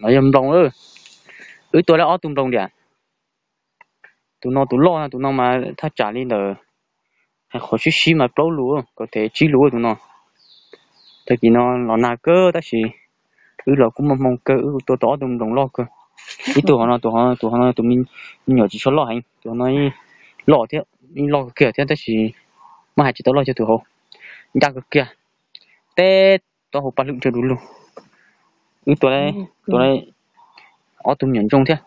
Los yog nploos lawm. Wb tua lawm ob tug nploos tiag. Tus no tus loj no, tus no mas thaj tsam li ntawm, hais qhov sib sib mas plaub lus, kaum thev tsib lus tus no. Tag kis no los nag kawg tab sis wb los kuj muaj hmoo kawg, wb kuj tua tau ob tug nploos loj kawg. Ib tug hov no, tus hov no tus me nyuam tsis tshua loj heev, tus hov no loj thiab, loj kawg kiag thiab tab sis muab hais tsis tau loj cuag tus hauv, ncaj kawg kiag. Teb taub hau paj hlwb rau du lug. Wb tua, tua ob tug me nyuam ntsooj thiab.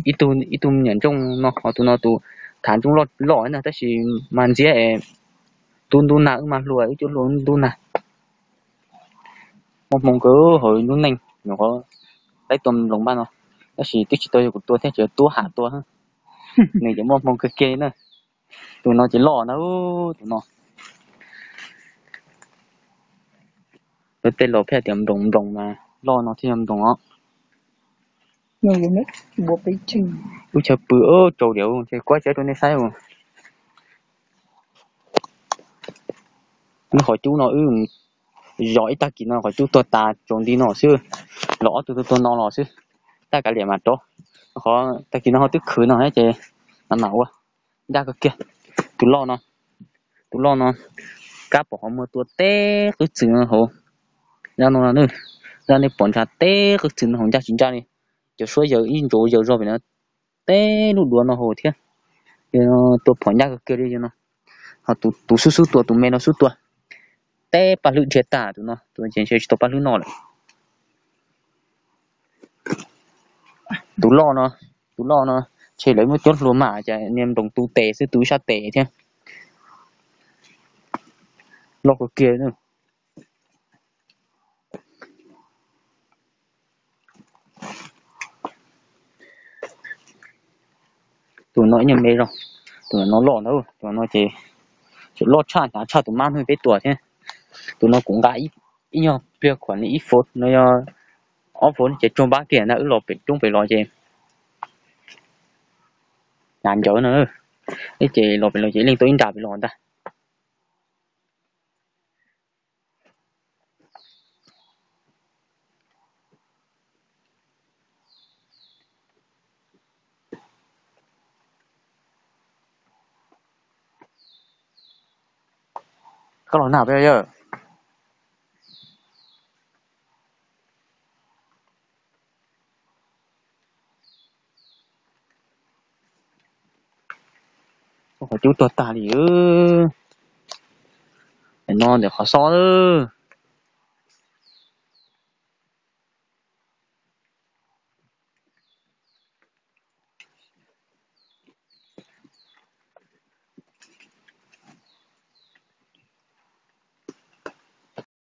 Ib tug me nyuam ntsooj no, ho tus no tus thav ntsooj loj loj na tab sis mas ntxiab es tub ntub nag wb mas hluas wb cuab hlua ntub nag. Muaj hmoo kawg hauv lub neej nyuam qhuav peb tua nploos npaj no, tab sis twb tsis tau yog kuv tua thiab, tsis tub ham tua. Nws ces muaj hmoo kawg kiag na. Tus no ces loj na, tus no. Lawv tej laus pheej tias nploos nploos mas loj no thiaj yog nploos os. Wb chaw pw tsau diam, kuv tsaib rau nej saib. Wb qhov cub no wb zov ib tag kis no qhov cub tuag tas tsaus nti no xwb, los ob tug tuag tuag no los xwb, tab kav liam mas rov. Qhov tag kis no ho twb khwv no ces mam mam ua. Ncaj kawg kiag. Tus loj no, tus loj no, kab pom qhov muag tua teb qwb txwm no hauv. Zaj no, zaj nej pom ntsha teb qwb txwm no hauv ncaj tsis ncaj li. Cov suab yaws ib ntsuav yaws zog pem no, teb lub duav no hauv thiab. Tua phom ncaj kawg kiag li no. Ho tus xub xub tua, tus me no xub tua, teb paj hlwb dhia tag tus no, tus ces ntshe tsis tau paj hlwb noj lawm. Tus loj no, tus loj no, ntshe lawv muab cuab hlua mas cas niag nploos tu tes xwb, tu ib sab tes thiab. Loj kawg kiag. Tus no ib nyuag me zog, tus no loj ntawd, tus no ces loj tshaj, hnyav tshaj tus mab hnub peb tua thiab. Tus no kuv nqa ib nyuag pliag khuam li ib fov no yog ob fov ces tsuag npab kiag na, wb los pem roob pem los ces hnyav ncawv no. Ces los pem los ces ib leeg tau ib nra pem los ntag. Koj los nag peb yawg. Qhov cub tuag tag li. No ntawm qhov xob lawm.